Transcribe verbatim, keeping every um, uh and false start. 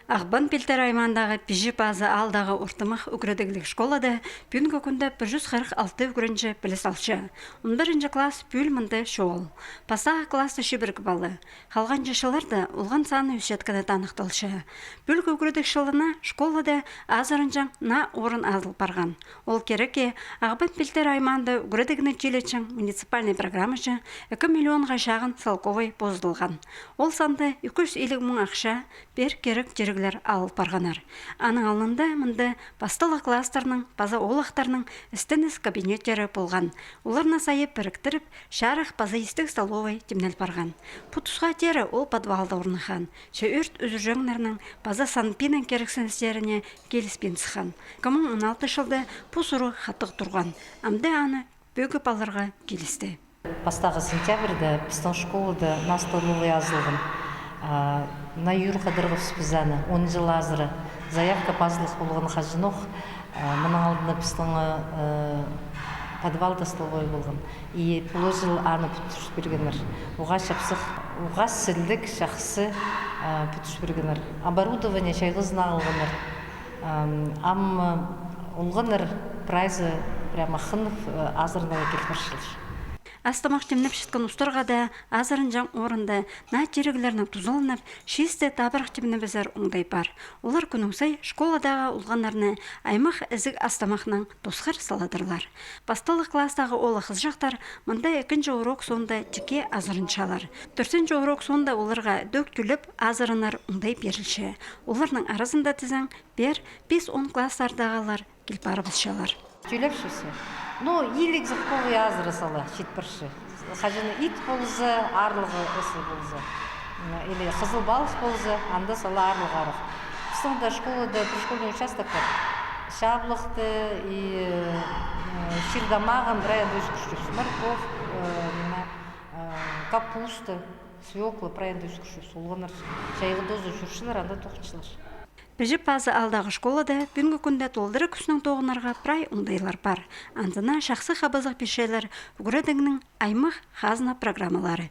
Ағбан Пилтер аймаандағы Пиҷі Пазы аалдағы ортымах ӱгредігліг школада пӱӱнгі кӱнде пір чӱс хырых алты ӱгренҷі піліс алча. Он пірінҷі класс пӱӱл мында чоғыл. Пастағы класты чібіргі пала. Халғанҷы чылларда олған саны ӧсчеткені таныхталча. Пӱӱлгі ӱгредіг чылына школада азыранҷаң наа орын азыл парған. Ол кирекке Ағбан Пилтер аймаанда ӱгредігні тилетчең муниципальнай программаҷа ікі миллионға чағын салковай позыдылған. Ол санда ікі чӱс илиг муң ахча пеер кирек тиріглер алыл парғаннар. Аның алнында мында пасталығ класстарның паза оолахтарның істеніс кабинеттері полған. Оларны сайы піріктіріп, чарых паза истіг столовай тимнел парған. Пу тусха теере ол подвалда орныххан. Че ӧрт ӱзӱрҷеңнернің паза санпиннің кирексіністеріне киліспин сыххан. Ікі муң он алты чылда пу сурығ хатығ турған. Амды аны пӧгіп аларға килісті. Пастағы сентябрьда пістің школада наа столовай азылған. А, наа ӱр хадырғабыс піс аны, он чыл азыра. Заявка пазылых полған хаҷанох. А, мының алнында пістің, э, подвалда столовай полған. И пу чыл аны пӱдіріп пиргеннер. Уғаа чапсых, уғаа сіліг, чахсы, а, пӱдіріп пиргеннер. Оборудование чайғызын алғаннар. Ам, ам, э, олғаннар прайзы прямо хынып, э, азыранарға киліп парчалар. Ас-тамах тимнепчеткен устарға даа азыранҷаң орында наа тиріглернең тузаланып, чисті табырах тимнебезер оңдай пар. Олар кӱннің сай школадағы олғаннарны аймах ізіг ас-тамахнаң тосхар саладырлар. Пасталығ класстағы оолах-хызыҷахтар мында ікінҷі урок соонда тикке азыранчалар. Тӧртінҷі урок соонда оларға ідӧк тӧлеп азыранар оңдай пирілче. Оларның аразында тізең, пеер пис-он класстардағылар кил парыбысчалар. Тӧлепчезер. Ну, илиг салковай азыра сала, чит парча. Хаҷан ит полза, аарлығ ізі полза. М, или хызыл палыс полза, анда сала аарлығ арах. Пістің дее школада пришкольный участок пар. Чаблыхты и, э, чир-тамағын прай анда ӧскірчебіс. Морковь, э, ниме, э, капуста, свёкла, прай анда ӧскірчебіс. Олғаннар чайғы тооза чӧрчелер, анда тоғынчалар. Пиҷі Пазы аалдағы школада пӱӱнгі кӱнде толдыра кӱснең тоғынарға прай оңдайлар пар. Андына чахсы хабазығ пирчелер ӱгредігнің аймах хазна программалары.